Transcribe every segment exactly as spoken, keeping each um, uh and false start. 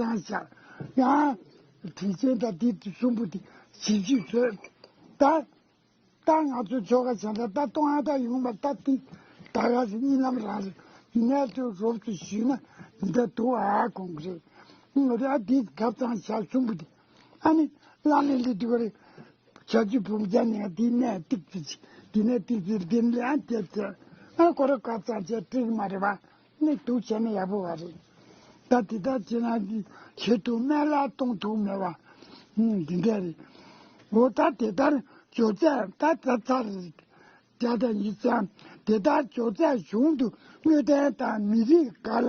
བཏང་བཞག་ཡང་། དྲིན་ཆེན་དང་དེ་གསུམ་པོ་དེ་བྱིན་གྱིས་གསོས། ད་ད་ང་ཚོ་ཆོ་ག་བྱས་ན་ད་གཏོང་ཨ་ད་ཡོང་བ་ད་དེ་ད་ག་ཟེ་གཉིད་ལམ་རང་རེད། ཡིན་ནའི་དུ་རོབ་ཏུ་ཞུས་ན་འདི་དུ་ཨ་གོང་གི་རེད། ང་རེ་ཨ་དེ་གབ་ཚང་བཞག་གསུམ་པོ་དེ་ཨ་ནི་བླ་མའི་ལི་དུ་ག་རེད། བྱ་རྒྱུ་བུམ་ཅ་ནས་འདི་ནས་ཏིག་ཙི་ཅི། འདི་ནས་ཏིག་ཙི་འདི་ནས་ཨ་ཏེ་ཏེ། ཨ་ཁོ་ར་བཀའ་ཙང་བྱས་འགྲིག་མ་རེད་བ། ནི་འདུག་བྱས་ན་ཡག་པོ་བ་རེད། ད་དེ་ལྟར་བྱས་ན་འདི་བྱེད་ཐུབ་མེད་ལ་གཏོང་ཐུབ་མེད་བ། ཨུམ་འདི་འདྲ་རེད། འོ་ད་དེ་ལྟར་འབྱོར་ཚད་ད་ད་ཚར་རེད། དེ་ལྟར་ཡིན་ཙང་དེ་ལྟར་འབྱོར་ཚད་གཞུང་དུ་དངོས་བསྟན་དང་མི་རིགས་འགའ་ལ་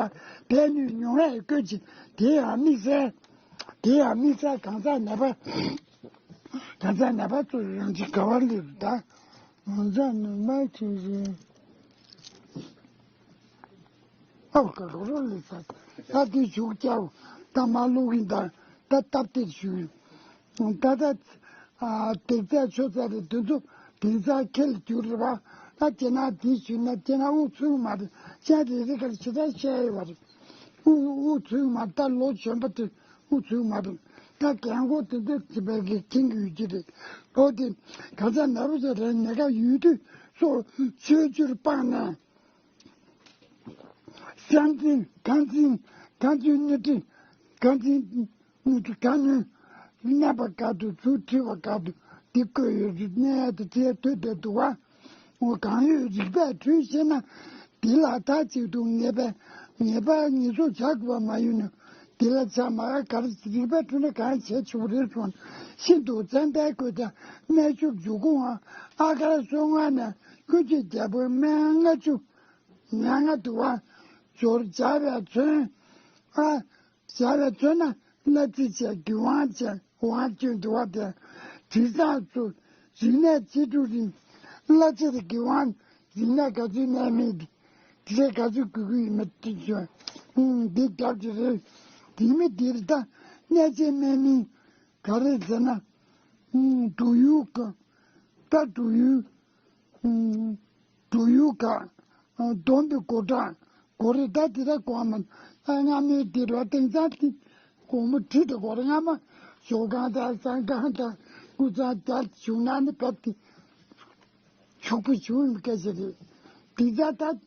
ཕན་ནུས་མྱོང་བས་བཀོད་ཅིང་དེ་ཡང་དམིགས་བསལ། དེ་ཡང་དམིགས་བསལ་གང་ཟག་ནད་པ། གང་ཟག་ནད་པ་ཚོ་རང་བཞིན་ག་བར་སླེབས་ད། གང་ཟག་ནད་པ་ཚོ་རེད། ཨོ་ཀ་རོ་རོ་ལི་ས། ད་དེ་བཞུགས་ཀྱང་ད་མ་ལུག་ཡིན་ད། ད་སྟབས་བདེ་བཞུགས་ཡོད། ད་ད་དེ་ཚ་ཆོ་ཚ་རེད་དེ་ཚོ་དེང་སང་ཁེ་ལ་རྒྱུག་རེད་བ། ད་ཁྱེད་ན་དེ་ཞུས་ན་ཁྱེད་ན་དབུགས་ཚུགས་མ་རེད། ཤ་རེ་རེ་གར་ཞེ་དྲག་བཤད་ཡོད་བ་རེད། དབུགས་དབུགས་ཚུགས་མ་ད་ལོ་གཞོན་པ་དེ་དབུགས་ཚུགས་མ་རེད། ད་རྒན་གོག་དེ་ཚོ་དེ་བས་ཀྱི་ཁེངས་ཡོད་ཀྱི་རེད། ལོ་དེ་ག་ཚ་ན་རུ་ཚ་རེད་ནད་ཀ་ཡོད་དུས་སོ་ཆོས་བཅུར་སྤངས་ནས། བསམ་འཛིན་གང་འཛིན་གང་འཛིན་གཉིས་འདྲེས་གང་འཛིན་གཉིས་འདྲེས་གང་ནུས་གནས་པ་དགའ་འདུག་ཚུལ་ཁྲིམས་པ་དགའ་འདུག་འདི་བཀོད་ཡོད་རིག་གནས་དེ་དེ་ཐོས་བསྡད་འདུག་བ། འོ་གང་ཡོད་རིག་པས་འཁྲུལ་ཤེས་ན། འདི་ལ་མཐའ་གཅིག་ཏུ་ངེས་པས་ངེས་པ་ངེས་སོ་བྱ་དགོས་པ་མ་ཡིན་ནོ། འདི་ལ་ཆ་མ་ག་རེ་རིག་པས་འཁྲུལ་ན་གང་བྱས་ཆོག་རེད་གསུངས། ཤིན་ཏུ་བཙན་པས་བཀོད་ཀྱང་སྨན་ཆུ་འཇུག་གུང་ཨ་ཨ་གར་སོ་ལྔ་ནས་ཀུན་གྱི་རྒྱལ་པོའི་སྨན་ལྔ་བཅུ། ཉ་ལྔ་དུ་བ། སྦྱོར་བྱ་བའི་མཚོན། ཨ། བྱ་བའི་མཚོན་ན་གླ་རྩི་བྱས་གི་ཝང་བྱས་ཝང་སྐྱོན་དུ་བ་དེ། དྲི་བཟང་ཚོ་རིག་གནས་ཅི་དྲུག་རིང་། གླ་རྩི་དེ་གི་ཝང་རིག་གནས་ག་ཚོད་གནས་མེད་དེ། དེ་ལས་ག་ཚོད་དགོས་ཀྱི་ཡོད་མེད་དེ་བྱོས། ཨུམ་འདི་རྒྱབ་ཀྱི་རེད། དེ་མི་འདིར་ད་གནས་ཆེན་སྨན་མིན་ག་རེ་ཟེར་ན། ཨུམ་འབྲུག་ཡུལ་ག་ད་འབྲུག་ཡུལ། འགྲོ་ཡུལ་ག་བསྡོམས་པའི་སྒོ་གྲངས་སྒོ་རེ་ད་དེ་ད་གོ་མ། ཨ་སྔ་མོའི་དེ་རུ་དེང་སང་དེ་དགོང་མོ་ཁྲི་དང་སྒོ་རེ་སྔ་མ་ཞོ་ཁང་དང་ཟངས་ཁང་དང་ཀུ་ཚང་དང་བཞུགས་ན་ནི་བབས་ཏེ་ཕྱུག་པོ་བྱུང་མི་སྐད་ཆ་རེད། དེ་ད་ད་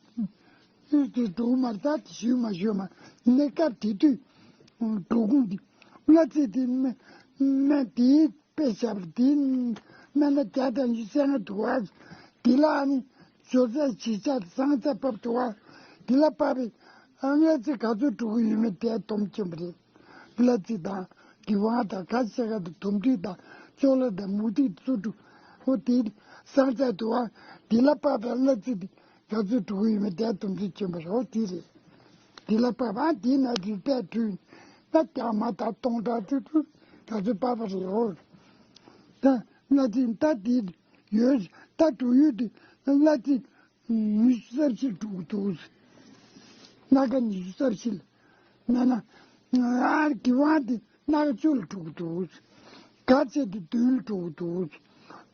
ཡུལ་དེ་འགྲོ་མ་ད་དེ་ཞུས་མ་ཞུས་མ་གནས་སྐབས་དེ་དུས་འགྲོ་ཁུངས་དེ་གླ་རྩི་དེ་སྨན་དེའི། དཔེ་བཞག་པ་དེ་སྨན་སྣ་བརྒྱ་དང་ཉི་ཤུ་རྩ་ལྔ་འདུག་བ། དེ་ལ་ནི་སྦྱོར་ཚད་བཞི་ཆ་བསང་ཚད་བབས་འདུག་བ། དེ་ལ་བབས་པའི་གླ་རྩི་ག་ཚོད་འགྲོ་གི་ཡོད་མེད་དེ་སྡོམ་སྐྱོན་པ་རེད། གླ་རྩི་དང་གི་ཝང་དང་ཁ་ཤས་ཀ་དང་དོམ་དྲུད་དང་ཅོག་ལ་དང་མུ་ཏིག་བཙོ་བཀྲུ། འོ་དེ་བསང་ཚད་འདུག་བ། དེ་ལ་བབས་པའི་གླ་རྩི་དེ། ག་ཚོད་འགྲོ་གི་ཡོད་མེད་དེ་དོམ་ཚིག་སྐྱོན་པ་རེད། འོ་དེ་རེད། དེ་ལ་བབས་པ་དེ་ན་རིག་པས་འཁྲུལ། ད་རྒྱ་མ་དང་སྟོང་ཕྲག་ཚོད་ཚོད་ག་ཚོད་བབས་པ་རེད། འོ་ད་གླ་རྩི་ད་དེ་ཡོད་ད་འགྲོ་ཡོད་དེ་གླ་རྩི་ཉི་ཤུ་རྩ་བཞི་འགྲོ་གི་འདུག་སྣ་ཁ་ཉི་ཤུ་རྩ་བཞི་ལ་ན་ན་ཨར་གི་ཝང་དེ། སྣ་ཁ་བཅུ་ལ་འགྲོ་གི་འདུག་ག་ཚད་དེ་བདུན་ལ་འགྲོ་གི་འདུག་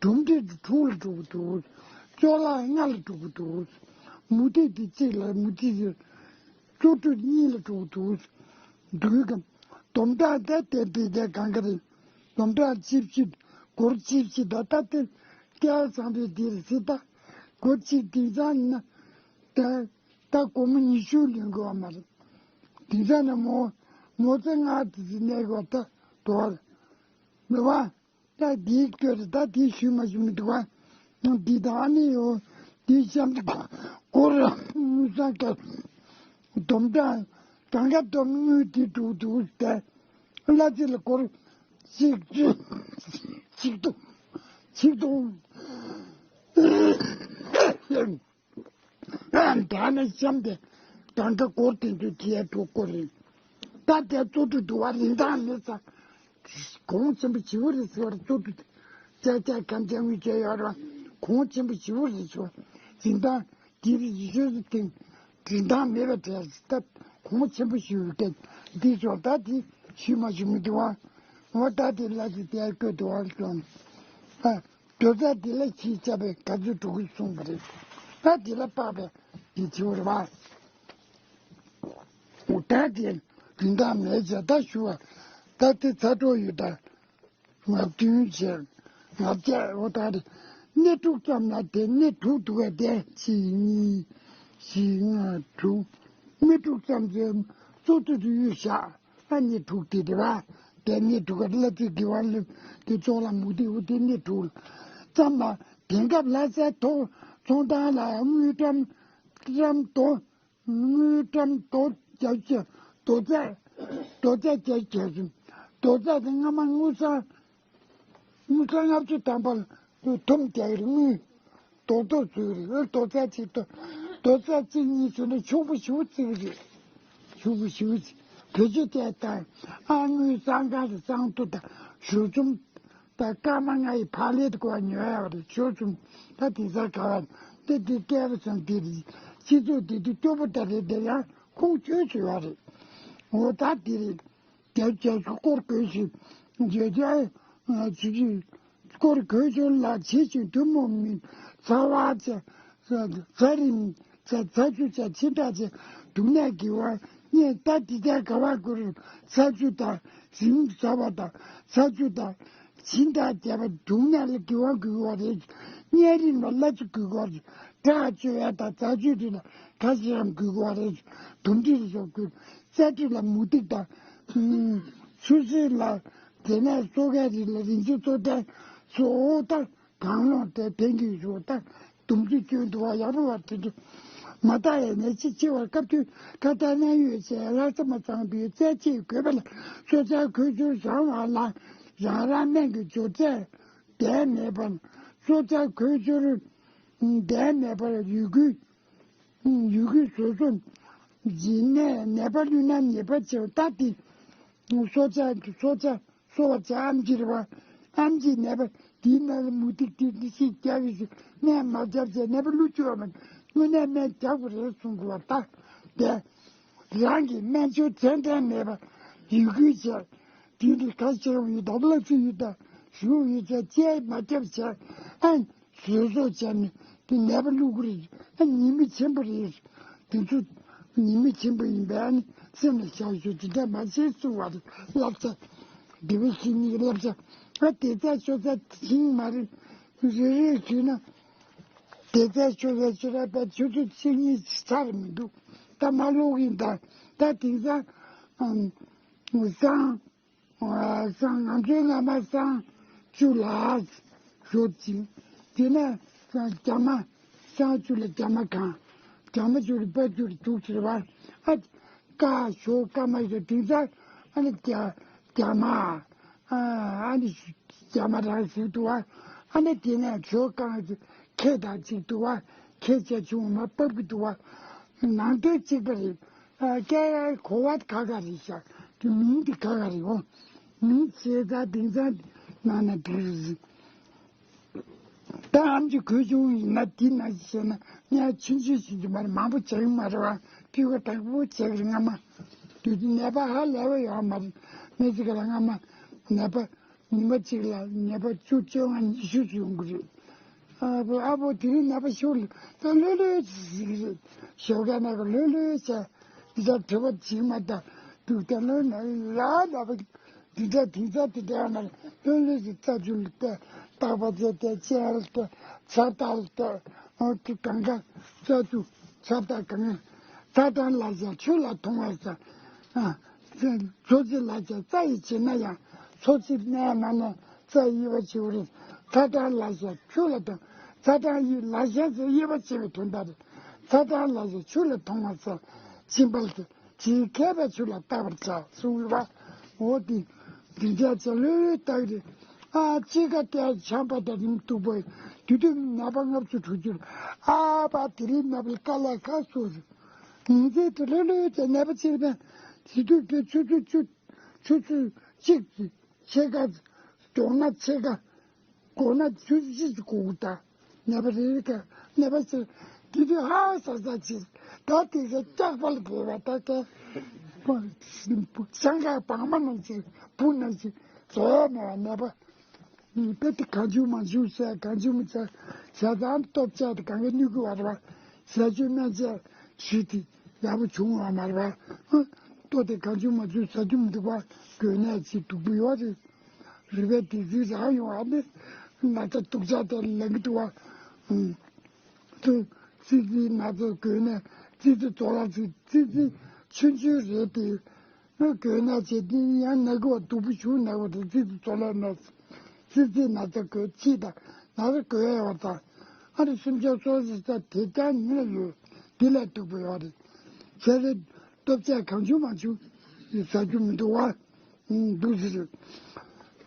དོམ་དྲུད་དེ་དྲུག་ལ་འགྲོ་གི་འདུག་ཅོག་ལ་ལྔ་ལ་འགྲོ་གི་འདུག་མུ་ཏིག་དེ་གཅིག་ལ་མུ་ཏིག་དེ་བཙོ་བཀྲུ་གཉིས་ལ་འགྲོ་གི་འདུག་འདུག་གམ། དོམ་ཁྲག་དེ་དེ་དེ་དེ་གང་ག་རེད། དོམ་ཁྲག་ཆིབས་ཤིག་སྒོར་ཆིབས་ཤིག་ད་ལྟ་དེ་སྐལ་བཟང་པོའི་དེ་རེད་ཟེར། ད་སྒོར་གཅིག་དེང་སང་ན་ད་ད་སྒོར་མོ་ཉི་ཤུ་ལོན་དགོས་བ་མ་རེད། དེང་སང་ན་མོ་མོ་ཚེ་ང་དེ་ཚེ་གནས་དགོས་ད་དོར་མི་བ། ད་འདིའི་སྐོར་ད་དེ་ཞུས་མ་ཞུས་མི་འདུག་བ། འདི་དང་ཨ་ནི་ཡོ་དེ་གཤམ་དུ་སྐོར་དངུལ་སང་སྐབས་སྡོམ་གྲངས་གང་ག་སྡོམ་དངུལ་དེ་འགྲོ་འདུག་སྟེ། གླ་རྩི་ལ་སྒོར་ཆིག་ཆིག་སྟོང་ཆིག་སྟོང་། ད་ནི་གཤམ་དེ་གང་ག་སྒོར་དེ་ཚོ་དེ་ཡ་འགྲོ་སྐོར་རེད། ད་དེ་གཙོ་གྲུ་འདུ་བ་རིན་ཐང་མེད་ས། གོང་ཆེན་པོ་ཞེ་པོ་རེད་ཟེར་བ་གཙོ་གྲུ་ཅག་ཅག་གམ་ཅག་དངུལ་ཅག་ཡོད་ར་གོང་ཆེན་པོ་ཞེ་པོ་རེད་ཟེར་བ་རིན་ཐང་དེ་རེད་ཞེ་པོ་དེ་རིན་ཐང་མེད་པ་དེ་ད་གོང་ཆེན་པོ་ཞེ་པོ་སྐད་འདི་ཚོ་ད་དེ་ཞུས་མ་ཞུས་མི་འདུག་བ། འོ་ད་དེ་ལ་ཅི་དེ་བཀོད་འདུག་བ་ཀྱང་ཨ། དོ་ཚ་དེ་ལ་ཕྱིའི་ཆ་བས་ག་ཚོད་འགྲོ་གི་གསུངས་པ་རེད། ད་དེ་ལ་དཔག་པའི་དེ་བྱེད་པ་རེད་བ། ད་དེ་ རྒྱུན་ཐག་མེད་ཅེས་ད་ཞུ་བ། ད་དེ་ཚ་གྲོགས་ཡོད་ད། ང་བདུན་བྱས། ང་བརྒྱད། འོ་ད་རེད། སྣེ་དྲུག་ཙམ་ལ་དེ་སྣེ་དྲུག་འདུག་གས། དེ་གཅིག་གཉིས་བཞི་ལྔ་དྲུག་སྣེ་དྲུག་ཙམ་ཚོའི་གཙོ་ཐུག་ཏུ་གཡུགས་བཞག་ཨ་སྣེ་དྲུག་དེ་རེད་བ། དེ་སྣེ་དྲུག་ག་གླ་རྩི་གི་བར་ལུགས་དེ་ཚོགས་ལ་མུ་ཏིག་འུ་དེ་སྣེ་དྲུག་ཙམ་ལ། དེང་སྐབས་ལྷ་སའི་ཐོག་ཚོང་ཐང་ལ་དངུལ་ཀྲམ་ཀྲམ་རྡོ། དངུལ་ཀྲམ་རྡོ་རྒྱ་ཆེ། རྡོ་རྩ། རྡོ་རྩ་རྒྱ་ཆེ་སོང་། རྡོ་རྩ་དེ་སྔ་མ་དངུལ་སྲང་། དངུལ་སྲང་ལྔ་བཅུ་ཐམ་པ་ལ་ཐུམ་རྒྱག་གི་རེད། དངུལ་རྡོག་རྡོག་བཟོས་རེད། འོ་རྡོ་རྩ་གཅིག་ཏུ། རྡོ་རྩ་གཅིག་གཉིས་བཟོས་ན་ཕྱུག་པོ་ཞེ་པོ་བརྩི་གི་རེད། ཕྱུག་པོ་ཞེ་པོ་བརྩི། བེད་སྤྱོད་བཏང་དང་། ཨ་དངུལ་སྲང་ཁང་དང་སྲང་ཐོ་དང་ཞོ་ཚོམ། ད་སྐར་མ་ལྔ་ཡི་ཕ་ལེ་དེ་ཀོ་ཉོ་ཡ་བ་རེད། ཞོ་ཚོམ། ད་དེ་ཚ་ག་བ་འདི་འདི་སྐལ་བ་ཚོམ་འདི་རེད། སྤྱི་ཚོགས་འདི་དུ་སྐྱོ་པོ་ད་རེད། དེ་ཡང་ཁུངས་བཅོལ་བྱོས་བ་རེད། འོ་ད་འདི་རེད། རྒྱ་རྒྱ་སྐོར་གོས་ཤིག་བརྗོད་བྱ་ཅི་ཅི་སྐོར་གོས་ཆོར་ལ་བྱེད་ཅིང་ཐུན་མོང་མིན་ཚ་བ་ཅན། ཚ་རིམས་ཚ་ཚ་ཆུ་ཆ་ཆིན་ཏྲ་ཆེ། སྡུག་བསྔལ་གྱི་བར་གཉེན་ད་འདི་ལྟར་ག་བ་ཀུ་རུ་ཚ་ཆུ་དང་རིམས་ཚ་བ་དང་ཚ་ཆུ་དང་ཆིན་ཏྲ་བརྒྱབ་པ་སྡུག་བསྔལ་ལ་གི་བ་གུ་བ་རེད། གཉན་རིམས་ལ་གླ་ཆུ་གུ་བ་རེད། དྲག་བཅོས་ཡ་དང་ཚ་ཆུ་རི་ལ་ག་ཞིག་རམ་གུ་བ་རེད། དུམ་དྲི་རི་སོགས་གུ་རྩ་དྲི་ལ་མུ་ཏིག་དང་ཆུ་སྲིན་ལ་དེ་ནས་སོ་གའི་རི་ལ་རིན་ཆེན་གཙོ་དོན་སོགས་དང་། གང་བླངས་ཏེ་ཕན་གྱི་ཞོར་དང་དུམ་ཚིག་སྐྱོན་དུ་བ་ཡག་པོ་བ་དེ་འདྲ་མ་དག་ཡས་ནས་ཅི་ཆེ་བར་སྐབས་དུས་ཁ་ཏ་གནས་ཡོད་ཅེས་ལྷ་ས་མ་ཚང་པའི་རྩལ་ཆེས་དགོས་པ་ལ་སོ་ཚ་ཁོལ་ཆུར་བཟང་བ་ལ་རང་རང་སྨན་གྱི་སྦྱོར་རྩལ་ལྡན་མེད་པར། སོ་ཚ་ཁོལ་ཆུར་ལྡན་མེད་པར་ཡོད་དགུའི་ཡོད་དགུའི་བཟོ་སོ་འཇིན་ནས་ནད་པ་བླུད་ན་ཉེས་པ་ཆེ་བ་ལྟ་སྟེ། སོ་ཚ་སོ་ཚ། གསོ་བར་བྱ། ཨམ་ཆི་རེད་བ། ཨམ་ཆིས་ནད་པ་དེའི་ནང་ལ་མུ་ཏིག་དེ་འདི་ཞིག་རྒྱག་གི་ཞིག་ནད་མ་བརྒྱབ་བྱས་ནད་པ་བླུགས་བཅུག་བ་མ་དངོས་གནས་སྨན་རྒྱག་དགོས་རེད་གསུང་དགོས་བ་ད། དེ་རང་གི་སྨན་བཅོས་ཚད་ལྡན་མེད་པ་ཡོད་ཁུལ་བྱས། དེ་འདི་ཁ་ཤས་ཡོད་དམ་ལ་ཚུ་ཡོད་དང་ཞུ་ཡོད་ཚད་བཅས་མ་བརྒྱབ་བྱས་ཨ། བཟོད་གསོག་བྱས་ནས་དེ་ནད་པ་བླུག་གི་རེད། ཨ་ཉེས་དམིགས་ཆེན་པོ་རེད། དེ་ཚོ་ཉེས་དམིགས་ཆེན་པོ་ཡིན་པས་ཨ་ནི་སེམས་ལ་བཞག་ཤོག་དེ་འདྲ་མ་བྱེད་གསུང་བ་རེད། བསླབ་བྱ། དེ་བས་ཤིང་གཉིས་བསླབ་བྱ། ཨ་དེ་ཚ་ཤོ་ཚ་ཤིང་མ་རེད། རེ་རེ་བྱས་ན་དེ་ཚ་ཤོ་ཚ་ཤོ་ཚ་པའི་ཆུ་ཚོད་ཤིང་གཉིས་ཚར་མི་འདུག་ད་མ་ལོག་ཡིན་ད། ད་དེང་སང་སང་། སང་ང་ཚོའི་སྔ་མ་སང་བཅུ་ལ་ཞོ་ཅིང་། དེ་ནས་སང་རྒྱ་མ་སང་བཅུ་ལ་རྒྱ་མ་གང་། རྒྱ་མ་བཅུ་ལ་པ་བཅུ་ལ་རྒྱུག་ཟེར་བ། ཨ་ཀ་ཞོ་ཀ་མ་ཞོ་དེང་སང་ཨ་ནི་རྒྱ་རྒྱ་མ་ཨ་ནི་རྒྱ་མ་རང་ཞིག་འདུག་བ། ཨ་ནི་དེ་ནས་ཞོ་གང་ཁེ་དང་ཅིག་འདུག་བ། ཁེ་བྱས་བྱུང་མ་པབ་ཀྱི་འདུག་བ། ནང་དོན་གཅིག་པ་རེད། ཨ་སྐད་ཡར་གོ་བ་ག་ག་རེད་ཤག་དེ་མིང་དེ་ག་ག་རེད་འོ། མིང་བྱས་ཙང་དེང་སང་ནང་ན་དེ་རེད། ད་ཨམ་ཅི་གོས་ཆུང་ཡིན་ན་དེ་ན་བཤད་ན་ངས་ཆུང་ཆུང་ཞིག་གི་མར་མང་པོ་བྱེད་ཀྱི་མ་རེད་བ། སྤུས་ཀ་དྲག་པོ་བྱེད་ཀྱི་རེད་སྔ་མ། དུས་དེ་ནད་པ་ཧ་ལས་པ་ཡོད་མ་རེད། མི་ཚེ་ག་ལ་སྔ་མ་ནད་པ་ཉི་མ་གཅིག་ལ་ནད་པ་བཅུ་བཅོ་ལྔ་ཉི་ཤུ་ཡོང་གི་རེད། ཨ་བོ་ཨ་བོ་དེ་རིང་ནད་པ་ཤོར་ལ་ད་ལྷོད་ལྷོད་ཅིག་ཟིག་རེད། ཞོགས་ཀ་ནས་ལྷོད་ལྷོད་བྱས། འདི་ལྟར་དྲི་བ་ཇི་མ་ལྟ། འདུག་སྟེ་ལོ་ན་ཡ་ལ་བ། འདི་འདྲ་དེང་སང་དེ་འདྲ་ན་ལོ་ལོ་ཞིག་རྩ་ཆུ་ལ་བལྟས། རྟག་པ་བྱས་ཏེ་ཅེ་ལ་བལྟས། ཚ་རྟགས་ལ་བལྟས། འོ་དེ་གང་ག་རྩ་ཆུ་ཚ་རྟགས་གང་ཚ་གྲང་ལ་བཞག་ཆུ་ལ་མཐོང་བས་ཟ། ཨ་མཚོ་རྩི་ལ་བཞག་རྩ་ཡི་བྱེད་ན་ཡང་མཚོ་རྩི་གནས་མ་གནས་རྩ་ཡི་དབྱེ་བ་ཕྱེ་བ་རེད། ཚ་གྲང་ལ་བཞག་ཆུ་ལ་མཐོང་། ཚ་གྲང་ཡི་ལ་བཞག་ཚེ་དབྱེ་བ་ཕྱེ་བའི་དོན་དག་རེད། ཚ་གྲང་ལ་བཞག་ཆུ་ལ་མཐོང་བ་ཟ། ཕྱིན་པ་ལ་བྱ། ཇི་མཁས་པས་ཆུ་ལ་བརྟག་པར་བྱ་གསུངས་ཡོད་པ། འོ་དེ་དེ་འདྲ་བྱ་ལྷོད་ལྷོད་བལྟ་གི་རེད། ཨ་གཅིག་ག་དེ་ཆམ་པ་དང་རིམས་གཏུགས་པ་དེ་དུས་ནད་པ་ལྔ་བཅུ་དྲུག་ཅུ་རེད། ཨ་བ་དེ་རིང་ནད་པ་ལ་དཀའ་ལས་ཁག་སོང་ཟེར། ཉིན་མཚན་དུ་ལྷོད་ལྷོད་བྱས་ནད་པ་ཕྱིར་ཕན་དེ་དུས་དེ་ཆུ་ཚོད་བཅུ་ཆུ་ཚོད་གཅིག་ཕྱེད་ཀ་མགྱོགས་ན་ཕྱེད་ཀ། དགོས་ན་ཆུ་ཚོད་གཅིག་གི་གོང་དང་ནད་པ་རེ་རེ་ག་ནད་པ་ཚོས་དེ་དུས་ཧ་ས་ས་ཆེ། ད་དེ་ཚོ་སྐྱག་པ་ལ་བོས་པ་ད་སྐྱག་ཤང་ཀ་བང་མ་ནང་ཆེ་བུ་ནང་ཆེ་རྫོགས་མེད་པ་ནད་པ། དཔེ་དེ་གང་བྱུང་མང་བྱུང་བཤད་གང་བྱུང་མི་བྱ་བྱ་ཙང་སྟོབས་ཆག་དེ་གང་ག་གནོད་གི་བ་རེད་བ། ཞལ་བཅོས་སྨན་དཔྱད་ཞུས་ཏེ་ཡག་པོ་བྱུང་བ་མ་རེད་བ། ལྟོ་དེ་གང་བྱུང་མ་བྱུང་ཟ་རྒྱུ་མི་འདུག་པ། དགོས་ནས་ཅིག་སྡུག་པོ་ཡོད་རེད། རུས་པའི་བདེ་ཚིག་རག་ཡོང་བ་ནི་ན་ཚ་སྡུག་ཅག་དེ་ལངས་ཀྱི་འདུག་པ། ཙི་ཙི་ན་ཚ་དགོས་ནས་ཙི་ཙི་ཙོ་ལ་ཙི་ཙི་ཙི་ཆུང་ཆུང་རེད་དེ། དགོས་ན་བྱེད་དེ་ཡང་ན་གི་བ་སྡུག་པོ་བྱུང་ན་བ་དེ་ཙི་ཙི་ཙོ་ལ་ན་ཙི་ཙི་ན་ཚ་དགོས་ཅི་དང་ན་ཚ་དགོས་ཡ་བ་དང་། ཨ་རི་སེམས་ཅན་སོ་སོ་ས་དེ་ཀྱང་ཉིན་ལ་ཡོད། དེ་ལས་སྡུག་པོ་ཡོད་རེད། ཁྱེད་རེ་སྟོབས་ཆེ་གང་བྱུང་མ་བྱུང་ཟ་རྒྱུ་མི་འདུག་བ། འདུག་ཟེར།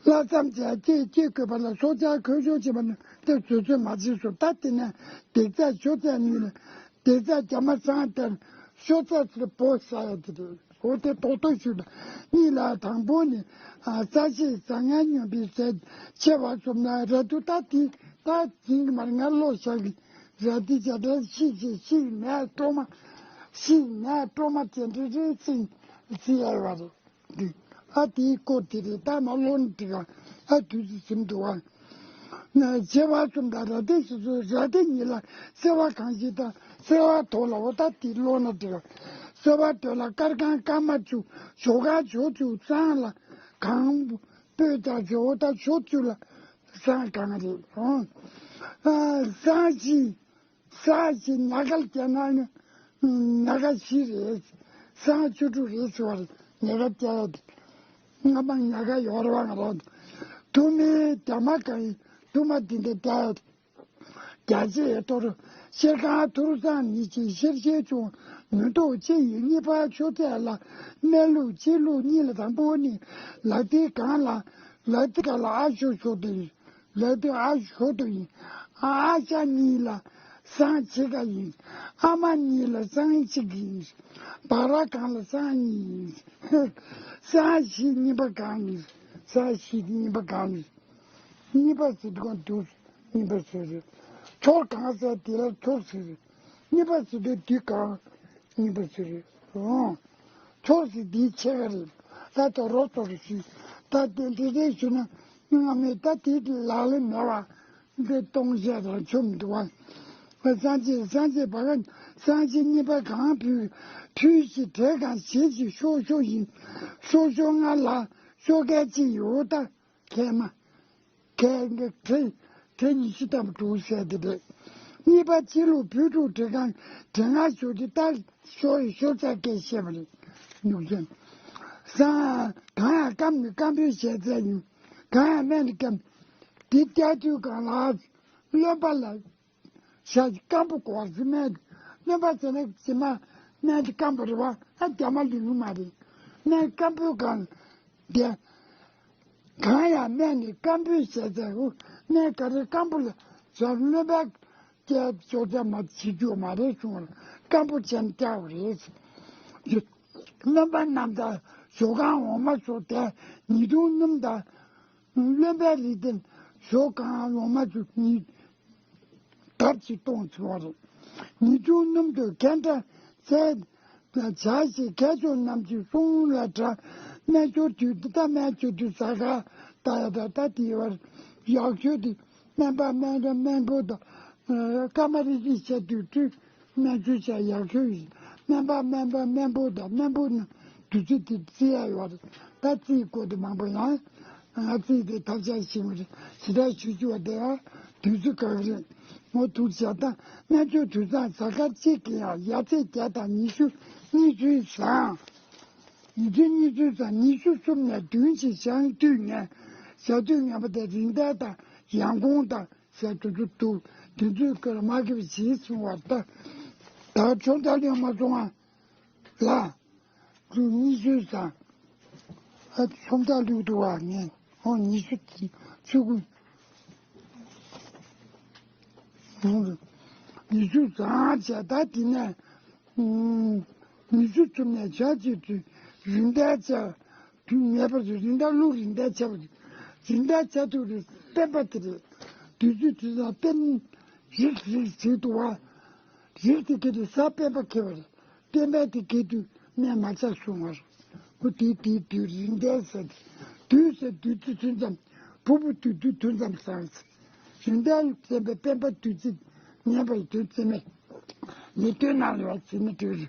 ལྷག་ཙམ་བྱས་ཀྱེ་ཀྱེ་དགོས་པ་ལ་སྲོག་ཆགས་འཁོན་ཤོར་བྱེད་པ་ནི་དེ་བཟོད་ཚོད་མ་བྱེད་སོ། ད་དེ་ནས་འདེགས་རྩ་ཤོ་ཚད་གཉིས་ལ་འདེགས་རྩ་རྒྱ་མ་ཚང་དེར་ཤོ་ཚད་ཚུར་བོ་ས་ཡ་དེ་རེད། འོ་དེ་རྡོག་རྡོག་ཞུ་ལ་གཉིས་ལ་དང་པོ་ནི་རྩ་ཤེས་ཟ་ངན་སྙོམས་པའི་ཟས་ཆེ་བ་གསུམ་ན་ར་དུ་ད་དེ་ད་ཡིན་གི་མ་རེད། ང་བློ་བཞག་གི་ར་དེ་བྱ་དེ་ཤིག་ཤིག་ཤིག་ནས་སྤྲོ་མ་ཤིག་ནས་སྤྲོ་མ་ཅན་དེ་རེད་ཅིང་ཟི་ཡ་བ་རེད། འདི་ཨ་དེའི་སྐོར་དེ་རེད། ད་མ་ལོན་དེ་ག་ཨ་དུས་ཚོད་ཟིན་འདུག་ཨ། ན་བྱེ་བ་གསུམ་དང་ར་ཏི་སོ་སོའི་ར་ཏི་གཉིས་ལ་སེར་བ་གང་ཞིག་དང་སེར་བ་དོ་ལ་འོ་ད་དེ་ལོན་ན་དེ་ག་སེར་བ་དོ་ལ་དཀར་གང་དཀར་མ་བཅུ་ཞོ་གང་ཞོ་བཅུ་གཙང་ལ་གང་སྤོས་དང་ཞོ་དང་ཞོ་བཅུ་ལ་གཙང་གང་རེད། ཨོ་ཨ་གཙང་ཞིག་ས་ཞིག་ཉ་ག་ལ་བརྒྱབ་ན་ནི་ཉ་ག་བཞི་རེད། སང་བཅུ་དྲུག་རེད་ཟེར་བ་རེད། ཉ་ག་བརྒྱབ་ཡ་དེ་སྔ་མ་ཉ་ག་ཡོད་རེད་བ། ང་རང་དུ་མའི་རྒྱ་མ་གང་ཡིན་དུ་མ་དེ་འདྲ་བརྒྱབ་ཡ་དེ་རྒྱ་ཆེ་ཡོད་དོ་རུ་ཤེར་ཁང་དུ་རུ་སང་མི་ཆེ་ཤེར་ཤེར་ཆུང་མི་ཐོག་ཆེ་ཡིན། གཉིས་པ་ཆུ་ཚད་ལ་སྨན་ལུགས་ཕྱི་ལུགས་གཉིས་ལ་དང་པོ་ནི་ལ་དེ་གང་ལ་ལ་དེ་ག་ལ་ཨ་ཤོ་ཤོ་དེ་ཡིན། ལ་དེ་ཨ་ཤོ་དོ་ཡིན། ཨ་ཤ་གཉིས་ལ་སང་ཕྱེད་ཀ་ཡིན། ཨ་མ་གཉིས་ལ་སང་གཅིག་ཡིན། བ་ར་གང་ལ་སང་གཉིས་ཡིན། སང་བཞི་གཉིས་པ་གང་ཡིན། སང་བཞི་གཉིས་པ་གང་ཡིན། གཉིས་པ་ཟེར་དུས་གང་དུས་གཉིས་པ་ཟེར་རེད། ཁྱོར་གང་ཟེར་དེ་ལ་ཁྱོར་ཟེར་རེད། གཉིས་པ་ཟེར་དུས་དུས་གང་གཉིས་པ་ཟེར་རེད། ཨོ། ཁྱོད་ཀྱིས་འདིའི་ཆེ་ག་རེད། ད་ལྟ་རོགས་ཚོགས་ཀྱི་ཞུས། ད་དེ་འདྲ་རེད་ཞུ་ན་སྔ་མོའི་ད་དེ་ལག་ལེན་མེད་བ། འདི་གཏོང་བཤད་རང་ཆོ་མི་འདུག་བ། སངས་རྒྱས་སངས་རྒྱས་བ་ག་སངས་རྒྱས་གཉིས་པ་གང་ཕུལ། ཕུལ་ཞིག་བྲེ་གང་བྱེད་ཞིག་ཤོ་ཤོ་ཡིན། ཤོ་ཤོ་ང་ལ་ཤོ་གལ་ཅི་ཡོད་ད། མཁལ་མ། མཁལ་གྱི་གྲི་གྲི་ཉི་ཤུ་ཐམ་དྲུག་ཟེར་དེ་རེད། གཉིས་པ་སྤྱི་ལུགས་བོད་ཕྲུག་བྲེ་གང་བྲེ་ང་ཞོ་དེ་ལྟར་ཤོ་ཡི་ཤོ་ཚ་སྐད་བཤད་པ་རེད། ནུབ་ཅན། ས་གང་ཡང་སྐམ་ནི་སྐམ་པོའི་ཞལ་ཚད་ཡིན། གང་ཡང་སྨན་ནི་སྐམ། དེ་བསྐྱར་དུས་གང་ལ་རློན་པ་ལ། ཞག་སྐམ་པོ་གོ་བ་ཟི་སྨན་རློན་པ་ཟེར་ན་ཟི་མ་སྨན་དེ་སྐམ་པོ་རེད་བ། ཨ་རྒྱ་མ་ལུས་ནི་མ་རེད། སྨན་སྐམ་པོའི་གང་དེ། གང་ཡང་སྨན་ནི་སྐམ་པོའི་ཞལ་ཚད་འུ་སྨན་ག་རེ་སྐམ་པོ་ལ་ཞག་རློན་པ་སྐྱེ་ཅོག་ཙམ་མ་བྱེད་རྒྱུ་མ་རེད་གསུངས་པ་སྐམ་པོ་ཅན་སྐྱ་བ་རེད། རློན་པ་རྣམས་དང་ཞོ་གང་འོ་མ་སོགས་དེ་ཉིས་སྟོང་སྣུམ་དང་། རློན་པའི་རིགས་དེ་ཞོ་གང་འོ་མ་ཚུ་ཉིས་ལྡབ་ཅིག་གཏོང་ཚུལ་བ་རེད། ཉིས་འབྱུང་སྣུམ་དུ་གན་ཏྲ་ཚལ་བྱ་ཞིང་ཁྱད་ཆོས་རྣམས་ཀྱི་གསུང་ལ་གྲགས། སྨན་སྦྱོར་དུས་ད་སྨན་སྦྱོར་དུས་ཟ་ཁ་ད་ཡ་ད་ད་དེ་བར་ཡག་ཤོས་དེ་སྨན་པ་སྨན་ར་སྨན་པོ་དང་། ཀ་མ་རི་རི་བྱས་དུས་དུས། སྨན་བཅོས་བྱ་ཡག་ཤོས་ཡིན། སྨན་པ་སྨན་པ་སྨན་པོ་དང་སྨན་པོ་རྣམས་དུས་ཚོད་དེ་རྩི་ཡ་ཡོད་རེད། ད་རྩིའི་སྐོར་དེ་མང་པོ་ཡང་ང་རྩིས་དེ་ཐབས་ཆག་ཞིག་མ་རེད། ཞེ་དྲག་ཞུ་རྒྱུ་བ་དེ་ཡང་དུས་ཚོད་ག་གི་རེད། ངོ་ཐུག་བྱ་ད་སྨན་བཅོས་དུས་བཟང་གཟའ་སྐར་གཅིག་གི་ཡང་ཡ་ཚེས་བརྒྱད་དང་ཉི་ཤུ་གཉིས་ཚུན་བཟང་། ཉི་ཚེས་གཉིས་ཚུན་བཟང་ཉི་ཤུ་གསུམ་ནས་བདུན་གྱི་ཞག་དུས་ངན། ཞག་དུས་ངན་པ་དེ་རིང་ཟླ་དང་ཡང་གུང་དང་། ཟེར་དུ་དུ་དུ་དེ་ཚོའི་སྐོར་མ་གི་བ་ཞིག་གསུང་བར་ལྟ། ད་ཆོམ་ཐག་ལུས་མ་སོང་ང་ལ། དུ་གཉིས་ཤུ་ཙམ། ཨ་ཆོམ་ཐག་ལུས་འདུག་བ་ངས་ཨོ་ཉི་ཤུ་ཚུ་གུ། ཉི་ཤུ་ཙམ་བྱས་ད་དེ་ནས་ཉི་ཤུ་ཚུ་ནས་བྱ་ཅིག་དུས་རིན་ཐང་བྱ། དུས་ངེས་པར་དུ་རིན་ཐང་ལུགས་རིན་ཐང་བྱ་བ་རེད། རིན་ཐང་བྱ་དུས་རེད་སྤེན་པ་དེ་རེད། དུས་ཚོད་དུས་ཙམ་སྤེན། རིགས་རིགས་ཟེར་འདུག་བ། རིགས་དེ་ག་དུས་ས་སྤེན་པ་ཁེལ་བ་རེད། སྤེན་པ་དེ་ག་དུས་སྨན་མ་ཆགས་སོང་བ་རེད། ཁོ་དེ་དེའི་དུས་རིན་ཐང་ཟེར། དུས་ཟེར་དུས་ཚོད་ཚུན་ཙམ། ཕུ་བོ་དུས་དུས་ཚུན་ཙམ་སང་ཟེར། རིན་ཐང་ལ་བརྟེན་པའི་སྤེན་པ་དུས་ཚོད་ངན་པ་ཡི་དོན་བརྩི་མེད། ཉེས་དོན་ནང་ལ་བ་བརྩི་མེད་དུས་རེད།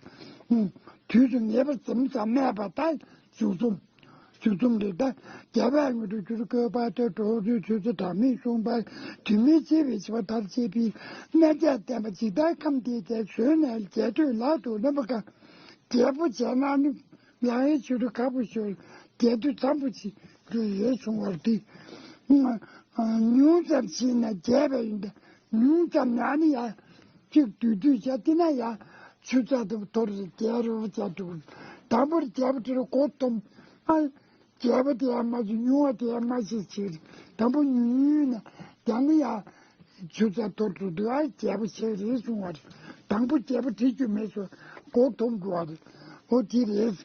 ཨུམ། དུས་སུ་ངེས་པར་འཛོམས་ཙམ་སྨྲས་པ་ལྟར་བཞུགས་རྩོམ། བཞུགས་རྩོམ་རེད་ད། རྒྱལ་བས་དངོས་གྲུབ་གྱུར་དགོས་པ་སྟེ། གྲོགས་ཚོའི་ཆོས་ཚུལ་གྲངས་མེད་གསུངས་པ། དུས་མིན་འཆི་བའི་འཆི་བ་མཐར་བྱེད་པའི། གནས་བརྒྱད་བསྟན་པ་ཇི་ལྟར་ཁམས་བདེ་བྱེད། གཞོན་ནས་རྒྱས་སྤྲོས་ལག་ཏུ་ལོན་པ་དཀའ། རྒྱས་པོ་བྱས་ན་ནི་ལག་ལེན་ཆོས་སྒྲུབ་ཁག་པོ་ཤོར། རྒྱས་སྤྲོས་ཙམ་པོ་ཅིག་རེ་རེ་བྱུང་བར་འདི། ཉུང་ཙམ་ཕྱིན་ན་རྒྱས་པ་ཡིན་ཏེ། ཉུང་ཙམ་ན་ནི་ཡང་གཅིག་བསྡུས་བསྡུས་བྱས་དེ་ན་ཡང་ཆུ་ཚ་དུ་དོར་རྒྱས་རུ་བྱ་འགྲོ། དང་པོར་རྒྱས་པ་དེར་མགོ་འཐོམ། ཨ། རྒྱས་པ་དེ་ཡང་མ་ཤེས། ཉུང་བ་དེ་ཡང་མ་ཤེས་ཕྱིར། དང་པོ་ཉུང་ཉུང་ན་ཡང་ནི་ཡང་ཆུ་ཚ་དོར་འགྲོ་དུས། ཨ། རྒྱས་པ་ཤེས་རེད་གསུང་བ་རེད། དང་པོ་རྒྱས་པ་དེ་རྒྱུ་མེད་སོ་མགོ་འཐོམ་དགོས་བ་རེད། འོ་དེ་རེད།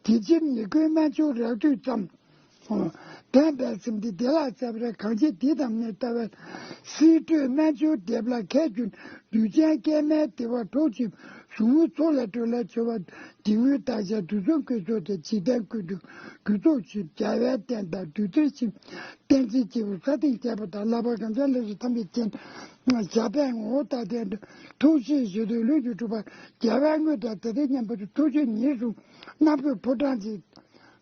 དེ་ཕྱིར་ཉེར་དགུའི་སྨན་མཆོག་རག་དུས་ཙམ། བདེན་པའི་སེམས་འདི་བདེ་བླག་རྩ་བའི། གང་བྱེད་འདི་དང་ནི་ལྟ་བའི། སྲིད་གྲོལ་སྨན་མཆོག་བདེ་བླག་མཁས་གྱུར། ལུས་ཅན་སྐྱེ་མེད་བདེ་བ་གྲོགས་བྱེད། གཟུགས་མྱུར་ཚོགས་ལས་གྲོལ་ལ་བྱེད་པ། འདི་དངོས་བདག་ཅག་དུས་གསུམ་ཀུན་རྫོགས་ཏེ། འཇིག་རྟེན་ཀུན་ཏུ་རྒྱུ་ཚོགས་ཆེ། རྒྱལ་བའི་བསྟན་དང་རྡུལ་ཚོན་ཆེ། བསྟན་འཛིན་སྐྱེས་བུ་ས་སྟེང་རྒྱས་པ་དང་། བསླབ་པ་གང་བྱ་ལེགས་སོ་ཐམས་ཅད་མཁྱེན། ཞབས་པད་ངོ་བོ་དང་ལྡན་ཏེ། ཐུགས་རྗེའི་བཞེད་དོན་ལྷུན་གྱིས་གྲུབ་པ། རྒྱལ་བའི་དངོས་དང་དེ་དང་མཉམ་པ། ཐུགས་རྗེ་ཉེར་བཟུང་རྣམ་ཀུན་ཕོ་བྲང་གཅིག་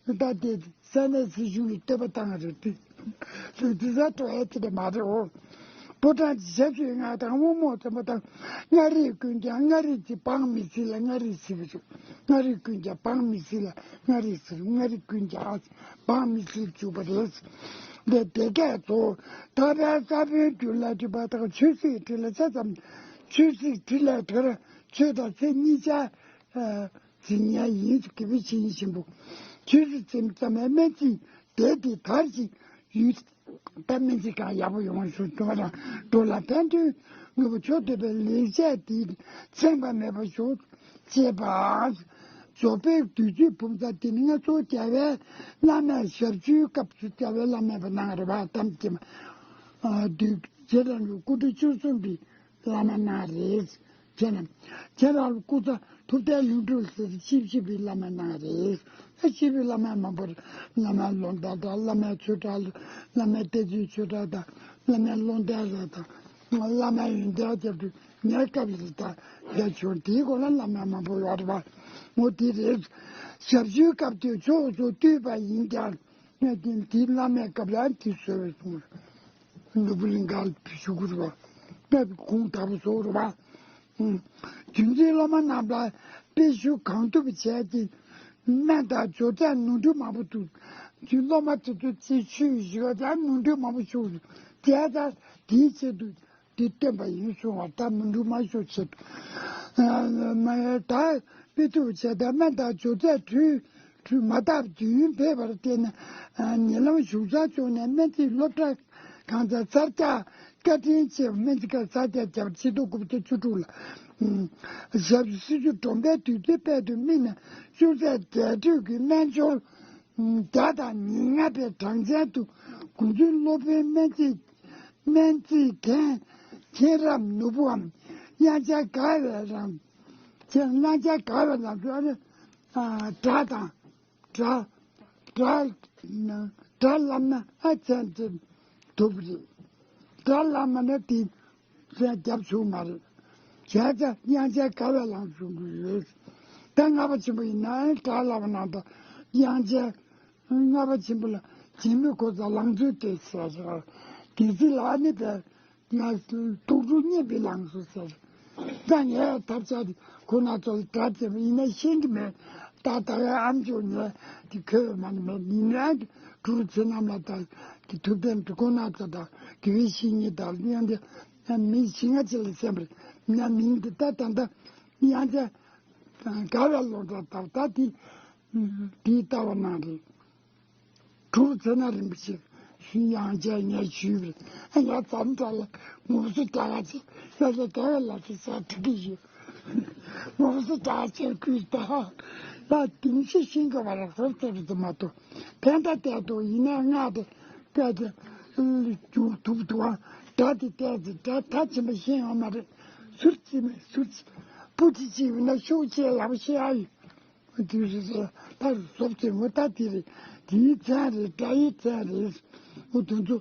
ད་དེ་ས་གནས་སྲི་ཞུ་ཡི་བསྟོད་པ་བཏང་བ་རེད་དེ། ལུས་འདི་ས་སྤྲོ་ཡ་དེ་འདྲ་མ་རེད་འོ། ཕོ་བྲང་གི་ཞབས་ཞུའི་མངའ་ཐང་དབང་མོ་བཙན་པོ་དང་། མངའ་རིས་ཀུན་ཀྱང་མངའ་རིས་ཀྱི་འབངས་མི་སྲིད་ལ། མངའ་རིས་སྲིད་པ་ཞུ། མངའ་རིས་ཀུན་ཀྱང་འབངས་མི་སྲིད་ལ། མངའ་རིས་སྲིད། མངའ་རིས་ཀུན་ཀྱང་འབངས་མི་སྲིད་བཅུག་པ་རེད། འདི་དེ་སྐད་དུ། ད་ཕན་ས་བོན་རྒྱུད་ལ་སྒྲིབ་པ་དང་། ཆོས་སྲིད་དྲི་ལ་ཆ་ཙམ། ཆོས་སྲིད་དྲི་ལ་དོར། ཆོས་དང་ཚེ་གཉིས་ཆ། འཛིན་མཁན་ཡིན། དགེ་བའི་བཤེས་གཉེན་ཆེན་པོ། ཆོས་སྲིད་ཙམ་ཙམ་ཡང་སྨན་རྩིས་དེ་དེ་དར་ཞིང་ཡུལ། ད་སྨན་རྩིས་གང་ཡག་པོ་ཡོང་བ་ཞུ་འགྲོ་རང་འགྲོ་ལ་ཕན་ཐོགས་ནུས་པ་ཕྱོགས་དུས་པའི་ལེགས་བཤད་འདི་ཚེངས་པ་མེད་པར་ཞུ། ཅེས་པ། རྫོགས་པའི་བདུད་རྩིའི་བུམ་ཚ་འདི་ནི་ང་ཚོ་རྒྱལ་བའི་བླ་མའི་ཞབས་ཞུའི་སྐབས་སུ་རྒྱལ་བའི་བླ་མས་པ་གནང་རེད་པ། དམ་གྱི་བདུད་རྗེ་རང་ལུགས་སྐུ་ཕྲེང་བཅུ་གསུམ་པའི་བླ་མ་གནང་རེད། ཁྱེད་རང་ཁྱེད་རང་སྐུ་ཚ་ཐུབ་བསྟན་ལྷུན་གྲུབ་ཟེར་ཆིབས་ཞིབ་པའི་བླ་མ་གནང་རེད། ཨ་ཆིབས་པའི་བླ་མ་མང་པོར་བླ་མ་ལོ་ཟླ་དང་། བླ་མ་ཆོས་གྲགས། བླ་མ་བསྟན་འཛིན་ཆོས་གྲགས་དང་། བླ་མ་ཀློང་རྒྱལ་ལགས་དང་། བླ་མ་ཡོན་ཏན་རྒྱབ་ཏུ་ངའི་སྐབས་ལ་ད་ཡ་ཆོར་དེའི་སྐོར་ལ་བླ་མ་མང་པོ་ཡོད་རེད་པ། འོ་དེ་རེད། ཞབས་ཞུའི་སྐབས་དུས་ཕྱོགས་སུ་བཏུས་པ་ཡིན་ཀྱང་། ངས་དེ་དེའི་བླ་མའི་སྐབས་ལ་དེ་བཟོས་པའི་གསུང་། ནོར་བུ་གླིང་གར་བཞུགས་དགོས་རེད་པ། དཔེ་གུང་དག་པོ་བཟོ་རེད་པ། རྒྱུན་འཛིན་སློབ་མ་རྣམས་ལ་དཔེ་ཞུ་གང་ཐུབ་བྱས་ཏེ། སྨན་དང་སྦྱོར་རྫས་ནོར་འཁྲུལ་མང་པོ་འདུག་རྒྱུན་སློབ་མ་དེ་ཚོ་རྩིས་ཆུ་བཞི་བ་དང་ནོར་འཁྲུལ་མང་པོ་ཞུགས་བྱས་ཙང་དེའི་ཆེད་དུ་འདི་བསྟན་པ་ཡིན་གསུང་བ། ད་མི་འགྲུབ་མ་ཤོར་ཆེད་དུ། མ་ད་དཔེ་ཐུབ་བྱས་ད་སྨན་དང་སྦྱོར་རྫས་འཁྲུལ་འཁྲུལ་མ་བཏབ་དུས་ཡུན་ཕེབས་པར་བརྟེན་ནས། ཉེ་ལམ་བཞུགས་སར་བྱོན་ནས་སྨན་རྩིས་སློབ་གྲྭ་གང་ཚ་གསར་རྒྱག་བཀའ་དྲིན་ཆེ། སྨན་རྩིས་ཁང་གསར་རྒྱག་བརྒྱབ། ཕྱི་ལོ་དགུ་བརྒྱ་བཅུ་དྲུག་ལ་ཞབས་སྲིད་ཞུ་སྒྲོམ་པའི་དུས་ཚོད་སྤེལ་དུ་དམིགས་ནས། ཅུང་ཟད་རྒྱས་སྤྲོས་ཀྱི་སྨན་སྦྱོར་བརྒྱ་དང་ཉེར་ལྔ་པའི་གྲངས་ཅན་དུ། དགོངས་རྫོགས་སློབ་དཔོན་སྨན་རྩིས་སྨན་རྩིས་མཁན་མཁྱེན་རབ་ནོར་བུའམ། དབྱངས་འཆར་དགའ་བའི་ལང་ཚོ། དབྱངས་འཆར་དགའ་བའི་ལང་ཚོ། ཨ་ནི་སྒྲ་དང་སྒྲ་སྒྲ་སྒྲ་ལབ་ན་ཨ་ཅན་ཅན་སྡུག་རེད། སྒྲ་ལབ་མ་ན་དེ་ཅན་རྒྱབ་ཆུང་མ་རེད། བྱས་ཙང་དབྱངས་འཆར་དགའ་བའི་ལང་ཚོ་ཡོད། ད་ལྔ་པ་ཆེན་པོ་ཡིན་ན་སྒྲ་ལབ་ན་ད་དབྱངས་འཆར། ལྔ་པ་ཆེན་པོ་ལ་བྱེད་མི་གོ་ས་ལང་ཚོའི་སྟེང་ཟེར་ཞིང་། དེ་ཚེ་ལ་ཨ་ནི་པས་ང་རྟོག་སྒྲུབ་བརྙེས་པའི་ལང་ཚོ་ཟེར། ད་ངས་ཐབས་ཆག་ཁོ་ན་ཚོ་ལ་སྒྲ་བཙལ་བ་ཡིན་ན་ཤེས་ཀྱི་མེད། ད་ད་ཡ་ཨམ་ཅོག་ངས་དེ་ཁོས་མ་ནི་མེད་ཡིན་ན་གྲུ་ཚེ་རྣམ་ལ་ད་དེ་ཐུབ་བསྟན་དུ་ཁོ་ན་ཚོ་ད་དགེ་བའི་བཤེས་གཉེན་ད་ཡང་དེ་མི་ཞིག་ང་ཅི་ལ་སེམས་པར་ང་མིང་དེ་ད་ད་ད་ཡང་དེ་དགའ་བའི་ལོ་འདྲ་ད་ད་དེ་དེའི་ལྟ་བ་ནང་རེད། གྲུབ་ཚེ་ན་རིན་པོ་ཆེ་ཞུ་ཡང་བྱས་ངས་ཞུས་པས། ཡ་ཙམ་དྲ་ལ་ངོ་སོ་དྲ་ལ་ཅི་ཡ་ལ་དྲ་ལ་ཅི་ས་དྲི་གི་ཡོད། ངོ་སོ་དྲ་ཆེར་ཁུལ་ད་ལ་དིང་ཤི་ཤིང་གི་བར་ལ་ཧོབ་ཙེ་རི་ཙི་མ་ཏོ་ཕན་ད་ལྟད་དོ་ཡིན་ན་ང་དེ་སྐད་དེ་རྒྱུག་ཐུབ་ཐུབ་ཨ། དྲ་དེ་ལྟད་ཙི་དྲ་ད་ཆེན་པོ་ཤེས་ཡོང་མ་རེད། ཟུར་ཅི་མེད་ཟུར་ཅི་པུ་ཅི་ཅི་ཡིན་ན་ཤུགས་ཆེ་ཡག་པོ་ཤེས་ཨ་ཡོད། དེ་རེད་ཟེར། ད་ཟོབ་ཚེ་མོ་ད་དེ་རེད། དེའི་མཚན་རེད། སྒྲ་ཡི་མཚན་རེད། འོ་དེ་ཚོ་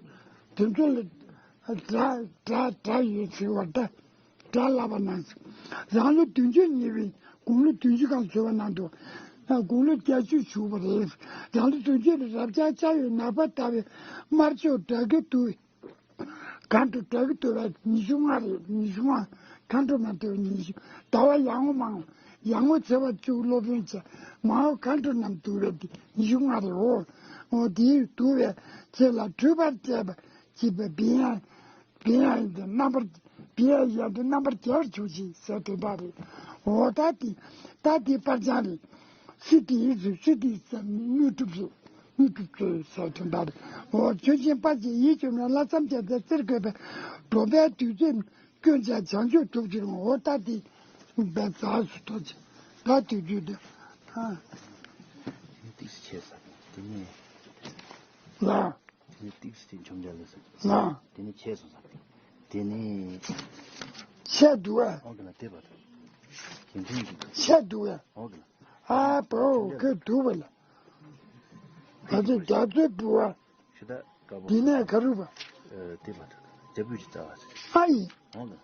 དེ་ཚོ་ལ་སྒྲ་སྒྲ་སྒྲ་ཡོད་ཟེར་བ་ད་སྒྲ་ལབ་པ་ན་རང་ལོ་བདུན་ཅུ་ཉེ་བའི་ དགུང་ལོ་བདུན་ཅུ་སྒང་ཚོད་པ་གནང་འདུག་དགུང་ལོ་བརྒྱད་ཅུ་བཞུགས་པ་རེད། རང་ལོ་བདུན་ཅུ་ལ་རབ་འབྱམས་ལྕགས་ཡོས་ནག་པ་ཟླ་བའི་དམར་ཕྱོགས་དགྲ་བགེགས་འདུལ། གང་དུ་དགྲ་བགེགས་འདུལ་བ་ཉི་ཤུ་ལྔ་རེད། ཉི་ཤུ་ལྔ། མཁའ་འགྲོ་མ་འདུལ་བ་ཉི་ཤུ། ཟླ་བ་ཡར་ངོ་མང་། ཡར་ངོ་ཚེས་པ་བཅུ་སློབ་དཔོན་བྱས། མར་ངོ་མཁའ་འགྲོ་རྣམས་འདུལ་བའི་དེ་ཉི་ཤུ་ལྔ་རེད། འོ། འོ་དེའི་འདུལ་བའི་ཚེ་ལ་སྒྲུབ་པར་བྱེད་པ་བྱེད་པའི་བི་ཡང་བི་ཡང་ཡང་དེ་རྣམ་པར་བི་ཡང་ཡང་དེ་རྣམ་པར་རྒྱལ་བར་གྱུར་ཅིག་ཟེར་དོན་དག་རེད། འོ་ད་དེ་ད་དེ་པར་བྱང་རེད། སི་ཏི་ཡི་ཚུལ་སི་ཏི་ཟེར་དངོས་གྲུབ་རེད། དངོས་གྲུབ་སྩོལ་ཟེར་དོན་དག་རེད། འོ་ཆོས་ཅན་དཔལ་གྱི་ཡིད་བཅོམ་ནས། ལྷག་བསམ་རྒྱ་མཚོའི་རྩེར་བཀོད་པའི། འགྲོ་བའི་དུས་ཚོད་སྐྱོན་ཅན་བྱང་ཆུབ་ཐོབ་ཕྱིར་འོང་། འོ་ད་དེ་བས་ཛ་སུ་ཐོབ་ཅིག་ད་དུས་རྒྱུན་དུ། ཨ། དེ་ནས་ཏིག་ཙམ་ཆད་ས་དེ་ནས། ལ། དེ་ནས་ཏིག་ཙམ་ཆད་འཆོམ་རྒྱག་ལ་ས། ལ། དེ་ནས་ཆད་སོང་ས། དེ་ནས། ཆད་འདུག་ཨ། ཨོ་གི་ལ་དེ་བར་དུ། གཞན་དོན་གྱི། ཆད་འདུག་ཨ། ཨོ་གི་ལ། ཨ་བོ་ཁོས་འདུག་བ་ལ། ད་ཆ་རྒྱ་མཚོའི་བུ་བ། ཤུ་དག་དཀར་པོ། འདི་ནས་ག་རུ་བ། ཨ་དེ་བར་དུ། རྒྱ་བོད་ཀྱི་རྩ་བ་ཟེར། ཨ་ཡིན། ཨོ་གི་ལ།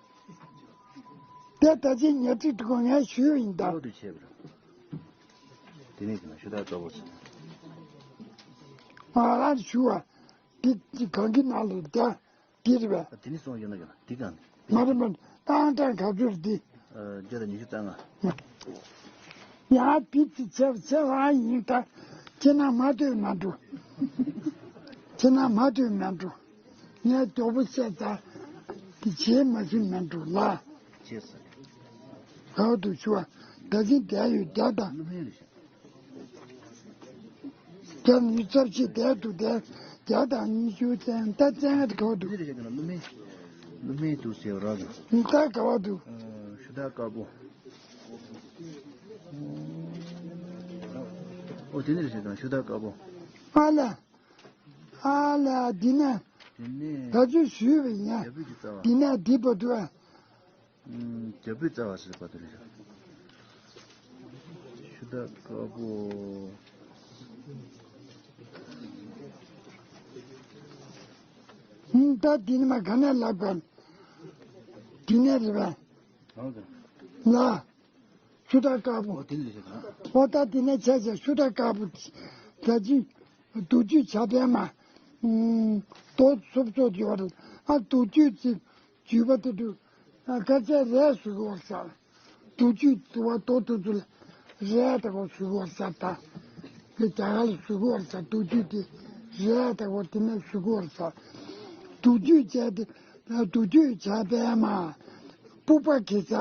དེ་ད་ཅི་ཉེ་ཁྲིད་དུ་ངས་ཞུས་ཡིན་ད། ཨོ་དུ་ཆད་པ་རེད། དེ་ནས་གི་ན་ཤུ་དག་དཀར་པོ་ཟེར། ང་རང་ཞུ་བ། འདི་འདི་གང་གི་ནང་ལ་བསྡད། འདི་རེད་པས། ཨ་དེ་ནི་སོང་ཡོད་ན་གི་ན་འདི་གང་ནི། མ་རེད་མ་རེད། ཏང་ཀྲང་ག་ཚོད་རེད་འདི། ཨ་བརྒྱ་དང་ཉི་ཤུ་རྩ་ལྔ། ཡང་འདི་ཚེ་ཆེ་བ་ཆེ་བ་ཡིན་ད། ཁྱེད་རང་མ་ལྟོས་མ་འགྲོ། ཁྱེད་རང་མ་ལྟོས་མ་འགྲོ། ངས་མགྱོགས་པོ་བཤད་ཚར། འདི་བྱེད་མ་ཤེས་མ་འགྲོ་ལ། ཆེ་ས། ག་བ་འདུག་ཞུ་བ། ད་ཅི་བསྡད་ཡོད་བརྒྱ་དང་། ཀླུ་སྨན་རེད་ཤག་བརྒྱ་ཉི་ཤུ་རྩ་བཞི་དེ་འདུག་དེ་བརྒྱ་དང་ཉི་ཤུ་ཙམ་ད་ཙམ་ག་ག་བ་འདུག་འདི་རེད་ཤག་ཀླུ་སྨན། ཀླུ་སྨན་འདུག་ཟེར་བ་རག་གི། ད་ག་བ་འདུག་ཨ་ཤུ་དག་དཀར་པོ། ཨོ་དེ་ནི་རེད་ཤག་ཤུ་དག་དཀར་པོ། ཨ་ལ། ཨ་ལ་འདི་ནས། དེ་ནས། ད་ཚོད་ཞུས་པ་ཡིན་ཡ། རྒྱ་བོད་ཀྱི་རྩ་བ། འདི་ནས་འདི་བར་དུ་ཨ། ཨུམ། རྒྱ་བོད་རྩ་བ་ཟེར་བ་དེ་རེད། ཤུ་དག་དཀར་པོ། ཨུམ། ད་འདི་ནི་མ་ག་ནས་ལབ་པ། འདི་ནས་རེད་པ། ལ། ཤུ་དག་དཀར་པོ། ཨོ་དེ་ལས་ཤུ་དག་འོ་ད་འདི་ནས་བྱས་བྱས་ཤུ་དག་དཀར་པོ། ད་ཅི། དུག་ཆུ་ཇ་དཔལ་མ། ཨུམ། རྡོ་སོབ་སོབ་ཡོད་རེད། ཨ་དུག་ཆུ་ཅིག་འཇུས་པ་དེ་དུ། ཨ་དཀར་ཆའི་རས་བཟོ་གི་བར་ས། དུག་ཆུ་དུ་བ་རྡོ་དུ་ཚུ་ལ་རས་དེ་གོ་བཟོ་གི་བར་ས་ད། དེ་རྒྱ་གར་ལ་བཟོ་གི་བར་ས་དུག་ཆུ་དེ་རས་དེ་གོ་དེ་ནས་བཟོ་གི་བར་ས། དུག་ཆུ་བྱས་ཏེ་དུག་ཆུ་ཇ་དཔལ་མ། སྤུག་པ་གི་ས།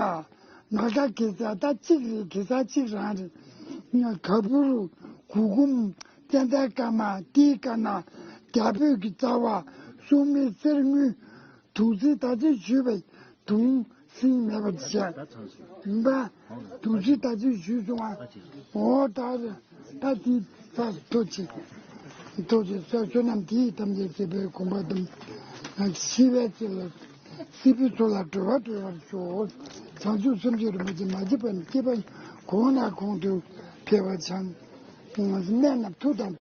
ན་ག་གི་ས་ད་གཅིག་རེད་གི་ས་གཅིག་རང་རེད། ག་བུར་གུ་གུམ་ཙན་དན་དཀར་མ་ཏིའི་དཀར་ནག་རྒྱ་བོད་ཀྱི་རྩ་བ་སྲུང་མའི་གསེར་དངུལ། དུག་རྫས་ད་ཅི་ཞུས་པའི་དུང་སིང་མེད་པར་བྱས། ཡིན་པ། དུག་རྫས་ད་ཅི་ཞུས་སོང་ཨ། འོ་ད་རེད། ད་དེ་ཚ་ཐུགས་རྗེ་ཐུགས་རྗེ་ཆེ། བསོད་ནམས་འདི་ཡིས་ཐམས་ཅད་གཟིགས་པའི་གོ་འཕང་དང་། ཞི་བའི་ཚེ་ལ་སྲིད་པའི་མཚོ་ལ་བྲོ་བ་སྒྲོལ་བར་ཤོག་བྱང་ཆུབ་སེམས་མཆོག་རིན་པོ་ཆེ་མ་སྐྱེས་པ་ནས་སྐྱེས་པ་གོང་ནས་གོང་དུ་འཕེལ་བར་བྱང་། སྨན་རྣམས་མཐུ་དང་